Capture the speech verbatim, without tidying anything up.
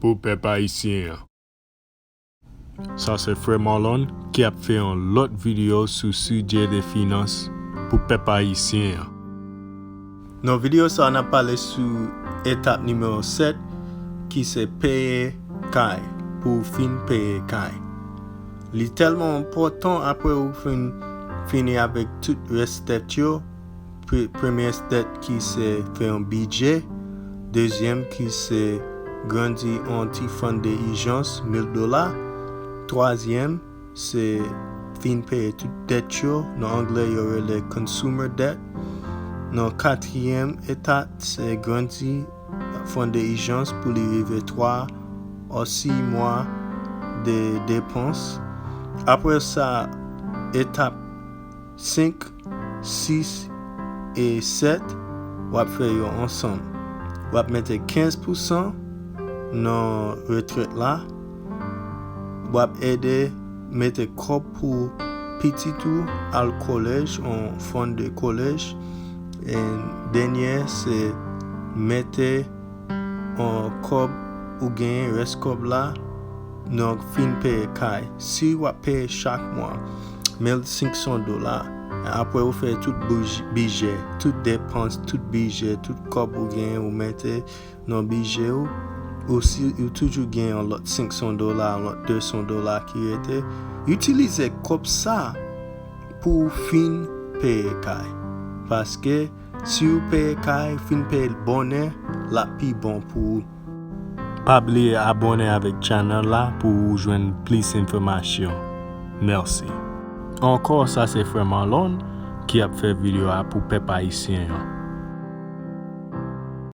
pou pèp ayisyen an. Sa se frè Marlon ki ap fè yon lòt videyo sou sijè de finans pou pèp ayisyen an. Nan videyo sa a, n ap pale sou etap nimewo sèt, ki se peye kay, pou w fin peye kay. Li tèlman enpòtan apre ou fin fini avèk tout rès dèt yo, pre-, premye dèt ki se fè yon bidjè, dezyèm ki se grandi yon ti fon de ijans mil dola, twazyèm se fin peye tout dèt yo, nan anglè yo rele consumer debt. Nan katriyèm etap se grandi fon de ijans pou li rive twa a sis mwa de depans. Apre sa, etap senk, sis e sèt, w ap fè yo ansanm. W ap mete kenz pousan nan retrèt la. W ap ede mete kòb pou pitit ou al kolèj, yon fon de kolèj. E dènye, se mete yon kòb ou genyen, rès kòb la, nan fin peye kay. Si w ap peye chak mwa mil senk san dola, apre ou fè tout bouj-, bidjè, tout depans, tout bidjè, tout kòb ou genyen, ou mete nan bidjè ou, ou si, ou toujou gen yon lòt senk san dola, yon lòt de san dola ki rete, itilize kòb sa pou w fin peye kay. Paske si w peye kay, fin peye l bonè, l ap pi bon pou ou. Pa bliye abòne avèk channel la pou w jwenn plis enfòmasyon. Mèsi. Ankò, sa se frè Marlon ki ap fè videyo a pou pèp ayisyen an.